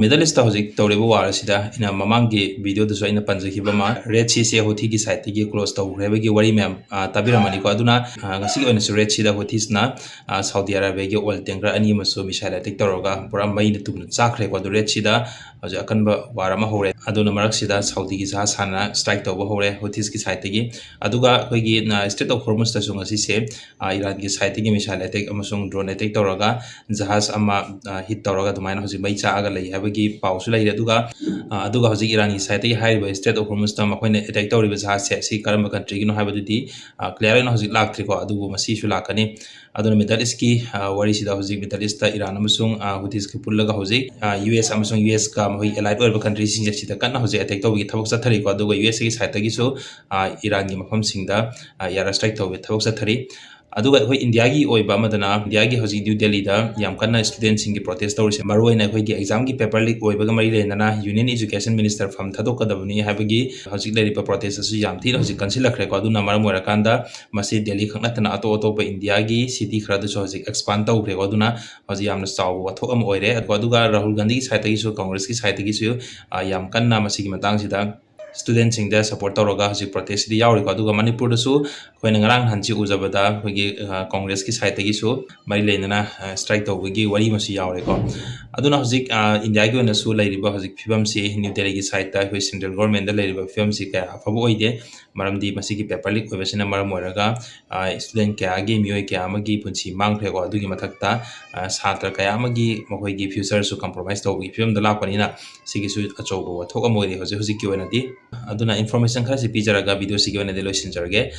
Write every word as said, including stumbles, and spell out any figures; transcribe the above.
Middle East ꯇ ꯍꯧꯖꯤꯛ ꯇꯧꯔꯤꯕ ꯋꯥꯔ ꯑꯁꯤꯗ ꯑꯩꯅ ꯃꯃꯥꯡꯒꯤ video ꯗꯁꯨ ꯑꯩꯅ ꯄꯟꯖꯈꯤꯕ ꯑꯃ, Red Sea ꯁꯦ ꯍꯨꯊꯤꯒꯤ side ꯇꯒꯤ close ꯇꯧꯈ꯭ꯔꯦ ꯍꯥꯏꯕꯒꯤ ꯋꯥꯔꯤ ꯃꯌꯥꯝ, ꯑ, ꯇꯥꯕꯤꯔꯝꯃꯅꯤꯀꯣ꯫ ꯑꯗꯨꯅ, ꯑ, ꯉꯁꯤꯒꯤ ꯑꯣꯏꯅꯁꯨ Red Sea ꯗ ꯍꯨꯊꯤꯁꯅ, ꯑ, ꯁꯥꯎꯗꯤ ꯑꯔꯥꯕꯤꯌꯥꯒꯤ oil tanker ꯑꯅꯤ ꯑꯃꯁꯨ missile attack ꯇꯧꯔꯒ ꯄꯨꯔꯥ ꯃꯩꯅ ꯇꯨꯝꯅ ꯆꯥꯛꯈ꯭ꯔꯦꯀꯣ꯫ ꯑꯗꯨ Red Sea ꯗ ꯍꯧꯖꯤꯛ ꯑꯀꯟꯕ ꯋꯥꯔ ꯑꯃ ꯍꯧꯔꯦ꯫ ꯑꯗꯨꯅ ꯃꯔꯛꯁꯤꯗ ꯁꯥꯎꯗꯤꯒꯤ ꯖꯍꯥꯖ ꯍꯥꯟꯅ strike ꯇꯧꯕ ꯍꯧꯔꯦ ꯍꯨꯊꯤꯁꯀꯤ side ꯇꯒꯤ꯫ ꯑꯗꯨꯒ ꯑꯩꯈꯣꯏꯒꯤ, ꯑ, Strait of Hormuz ꯇꯁꯨ ꯉꯁꯤꯁꯦ, ꯑ, ꯏꯔꯥꯟꯒꯤ side ꯇꯒꯤ missile attack ꯑꯃꯁꯨꯡ drone attack ꯇꯧꯔꯒ ꯖꯍꯥꯖ ꯑꯃ, ꯑ, hit ꯇꯧꯔꯒ ꯑꯗꯨꯃꯥꯏꯅ ꯍꯧꯖꯤꯛ ꯃꯩ ꯆꯥꯛꯑꯒ ꯂꯩ ꯍꯥꯏꯕꯒꯤ ꯄꯥꯎꯁꯨ ꯂꯩꯔꯦ꯫ ꯑꯗꯨꯒ, ꯑ, ꯑꯗꯨꯒ ꯍꯧꯖꯤꯛ ꯏꯔꯥꯟꯒꯤ side ꯇꯒꯤ ꯍꯥꯏꯔꯤꯕ Strait of Hormuz ꯇ ꯃꯈꯣꯏꯅ attack ꯇꯧꯔꯤꯕ ꯖꯍꯥꯖꯁꯦ ꯑꯁꯤ ꯀꯔꯝꯕ country ꯒꯤꯅꯣ ꯍꯥꯏꯕꯗꯨꯗꯤ, ꯑ, clear ꯑꯣꯏꯅ ꯍꯧꯖꯤꯛ ꯂꯥꯛꯇ꯭ꯔꯤꯀꯣ꯫ ꯑꯗꯨꯕꯨ ꯃꯁꯤꯁꯨ ꯂꯥꯛꯀꯅꯤ꯫ ꯑꯗꯨꯅ Middle East ꯀꯤ, ꯑ, ꯋꯥꯔꯤꯁꯤꯗ ꯍꯧꯖꯤꯛ Middle East ꯇ ꯏꯔꯥꯟ ꯑꯃꯁꯨꯡ, ꯑ, ꯍꯨꯊꯤꯁꯀ ꯄꯨꯜꯂꯒ ꯍꯧꯖꯤꯛ, ꯑ, U S ꯑꯃꯁꯨꯡ U S ꯀ ꯃꯈꯣꯏ allied ꯑꯣꯏꯔꯤꯕ country ꯁꯤꯡꯁꯦ ꯁꯤꯗ ꯀꯟꯅ ꯍꯧꯖꯤꯛ attack ꯇꯧꯕꯒꯤ ꯊꯕꯛ ꯆꯠꯊꯔꯤꯀꯣ꯫ ꯑꯗꯨꯒ U S ꯀꯤ side ꯇꯒꯤꯁꯨ, ꯑ, ꯏꯔꯥꯟꯒꯤ ꯃꯐꯝꯁꯤꯡꯗ, ꯑ, air strike ꯇꯧꯕꯒꯤ ꯊꯕꯛ ꯆꯠꯊꯔꯤ꯫ ꯑꯗꯨꯒ ꯑꯩꯈꯣꯏ ꯏꯟꯗꯤꯌꯥꯒꯤ ꯑꯣꯏꯕ ꯑꯃꯗꯅ, ꯏꯟꯗꯤꯌꯥꯒꯤ ꯍꯧꯖꯤꯛ ꯅ꯭ꯌꯨ ꯗꯦꯜꯂꯤꯗ ꯌꯥꯝ ꯀꯟꯅ student ꯁꯤꯡꯒꯤ protest ꯇꯧꯔꯤꯁꯦ, ꯃꯔꯨꯑꯣꯏꯅ ꯑꯩꯈꯣꯏꯒꯤ exam ꯒꯤ paper leak ꯑꯣꯏꯕꯒ ꯃꯔꯤ ꯂꯩꯅꯅ Union Education Minister ꯐꯝ ꯊꯥꯗꯣꯛꯀꯗꯕꯅꯤ ꯍꯥꯏꯕꯒꯤ ꯍꯧꯖꯤꯛ ꯂꯩꯔꯤꯕ protest ꯑꯁꯤ ꯌꯥꯝ ꯊꯤꯅ ꯍꯧꯖꯤꯛ ꯀꯟꯁꯤꯜꯂꯛꯈ꯭ꯔꯦꯀꯣ꯫ ꯑꯗꯨꯅ ꯃꯔꯝ ꯑꯣꯏꯔꯀꯥꯟꯗ ꯃꯁꯤ ꯗꯦꯜꯂꯤ ꯈꯛ ꯅꯠꯇꯅ ꯑꯇꯣꯞ ꯑꯇꯣꯞꯄ ꯏꯟꯗꯤꯌꯥꯒꯤ city ꯈꯔꯗꯁꯨ ꯍꯧꯖꯤꯛ expand ꯇꯧꯈ꯭ꯔꯦꯀꯣ꯫ ꯑꯗꯨꯅ ꯍꯧꯖꯤꯛ ꯌꯥꯝꯅ ꯆꯥꯎꯕ ꯋꯥꯊꯣꯛ ꯑꯃ ꯑꯣꯏꯔꯦ꯫ ꯑꯗꯨꯒ, ꯑꯗꯨꯒ ꯔꯥꯍꯨꯜ ꯒꯥꯟꯙꯤꯒꯤ side ꯇꯒꯤꯁꯨ, ꯀꯪꯒ꯭ꯔꯦꯁꯀꯤ side ꯇꯒꯤꯁꯨ, ꯑ, ꯌꯥꯝ ꯀꯟꯅ ꯃꯁꯤꯒꯤ ꯃꯇꯥꯡꯁꯤꯗ student ꯁꯤꯡꯗ support ꯇꯧꯔꯒ ꯍꯧꯖꯤꯛ protest ꯁꯤꯗ ꯌꯥꯎꯔꯤꯀꯣ꯫ ꯑꯗꯨꯒ ꯃꯅꯤꯄꯨꯔꯗꯁꯨ ꯑꯩꯈꯣꯏꯅ ꯉꯔꯥꯡ ꯅꯍꯥꯟꯁꯤ ꯎꯖꯕꯗ ꯑꯩꯈꯣꯏꯒꯤ, ꯑ, ꯀꯪꯒ꯭ꯔꯦꯁꯀꯤ side ꯇꯒꯤꯁꯨ ꯃꯔꯤ ꯂꯩꯅꯅ, ꯑ, strike ꯇꯧꯕꯒꯤ ꯋꯥꯔꯤ ꯑꯃꯁꯨ ꯌꯥꯎꯔꯦꯀꯣ꯫ ꯑꯗꯨꯅ ꯍꯧꯖꯤꯛ, ꯑ, ꯏꯟꯗꯤꯌꯥꯒꯤ ꯑꯣꯏꯅꯁꯨ ꯂꯩꯔꯤꯕ ꯍꯧꯖꯤꯛ ꯐꯤꯕꯝꯁꯤ, ꯅ꯭ꯌꯨ ꯗꯦꯜꯂꯤꯒꯤ side ꯇ ꯑꯩꯈꯣꯏ central government ꯗ ꯂꯩꯔꯤꯕ ꯐꯤꯕꯝꯁꯤ ꯀꯌꯥ ꯑꯐꯕ ꯑꯣꯏꯗꯦ꯫ ꯃꯔꯝꯗꯤ ꯃꯁꯤꯒꯤ paper leak ꯑꯣꯏꯕꯁꯤꯅ ꯃꯔꯝ ꯑꯣꯏꯔꯒ, ꯑ, student ꯀꯌꯥꯒꯤ, ꯃꯤꯑꯣꯏ ꯀꯌꯥ ꯑꯃꯒꯤ ꯄꯨꯟꯁꯤ ꯃꯥꯡꯈ꯭ꯔꯦꯀꯣ꯫ ꯑꯗꯨꯒꯤ ꯃꯊꯛꯇ, ꯑ, ꯁꯥꯇ꯭ꯔ ꯀꯌꯥ ꯑꯃꯒꯤ ꯃꯈꯣꯏꯒꯤ future ꯁꯨ compromise ꯇꯧꯕꯒꯤ ꯐꯤꯕꯝꯗ ꯂꯥꯛꯄꯅꯤꯅ ꯁꯤꯒꯤꯁꯨ ꯑꯆꯧꯕ ꯋꯥꯊꯣꯛ ꯑꯃ ꯑꯣꯏꯔꯤ ꯍꯧꯖꯤꯛ ꯍꯧꯖꯤꯛꯀꯤ ꯑꯣꯏꯅꯗꯤ꯫ ꯑꯗꯨꯅ information ꯈꯔꯁꯤ ꯄꯤꯖꯔꯒ video ꯁꯤꯒꯤ ꯑꯣꯏꯅꯗꯤ ꯂꯣꯏꯁꯤꯟꯖꯔꯒꯦ꯫